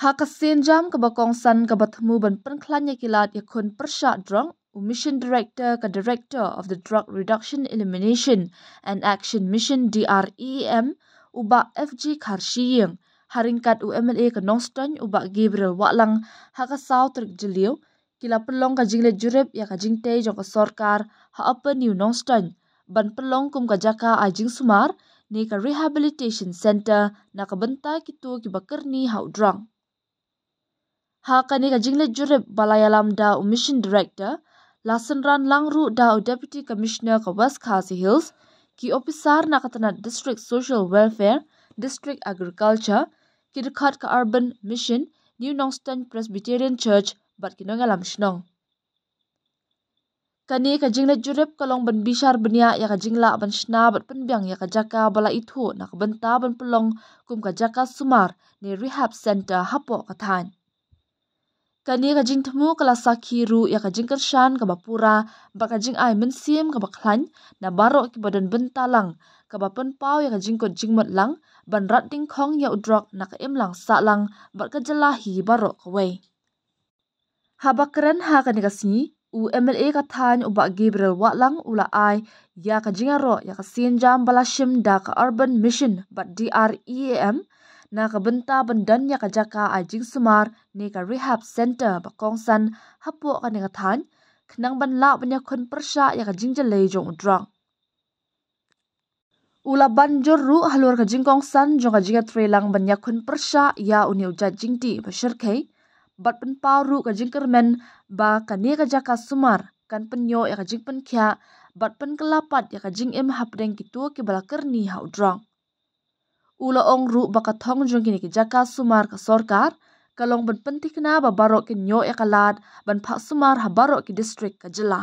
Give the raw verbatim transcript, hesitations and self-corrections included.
Ha ka sienjam kaba kongsan kaba thmu ban pynkhlaiñ ïa ki lad ïakhun pyrshah drok, u Mission Director ka Director of the Drug Reduction, Elimination and Action Mission, D R E A M, u Bah F G Kharshiing, ha ryngkat u M L A ka Nongstoiñ, u Bah Gabriel Wahlang, ha ka saw tarik Jylliew, ki la pynlong ka jingleit jurip ïa ka jingtei jong ka sorkar ha Upper New Nongstoiñ ban pynlong kum ka jaka ai jingsumar ne ka Rehabilitation Centre na ka bynta kito kiba kyrni ha u drok. Ha kane ka jingleit jurip ba la ïalam da u Mission Director, la synran lang ruh da u Deputy Commissioner ka West Khasi Hills, ki ophisar na ka tnat District Social Welfare, District Agriculture, ki dkhot ka Urban Mission, New Nongstoiñ Presbyterian Church bad ki nongïalam shnong. Kane ka jingleit jurip ka long ban bishar bniah ïa ka jinglah ban shna bad pynbiang ïa ka jaka ba la ithuh na ka bynta ban pynlong kum ka jaka sumar ne rehab centre hapoh ka thaiñ. Kane ka jingthmu ka la sakhi ruh ïa ka jingkyrshan kaba pura bad ka jingai mynsiem kaba khlaiñ na baroh kiba don bynta lang, kaba pynpaw ïa ka jingkut jingmut lang ban rat dyngkhong ïa u drok na ka imlang sahlang bad ka jylla hi baroh kawei. Haba kren ha kane ka sngi, u M L A ka thaiñ u Bah Gabriel Wahlang u la ai ïa ka jingïaroh ïa ka sienjam ba la shim da ka Urban Mission bad D R E A M na ka bynta ban don ïa ka jaka ai jingsumar ne ka rehab centre ba kongsan hapoh kane ka thaiñ, khnang ban lah ban ïakhun pyrshah ïa ka jingjyllei jong u drok. U la ban jur ruh halor ka jingkongsan jong ka jingïatreilang ban ïakhun pyrshah ïa une u jait jingdih ba shyrkhei bad pynpaw ruh ka jingkyrmen ba kane ka jaka sumar kan pynïoh ïa ka jingpynkhiah bad pynkylla pat ïa ka jingim hapdeng kito kiba la kyrni ha u drok. U la ong ruh ba ka thong jong kine ki jaka sumar ka sorkar ka long ban pynthikna ba baroh kin ïoh ïa ka lad ban phah sumar ha baroh ki district ka jylla.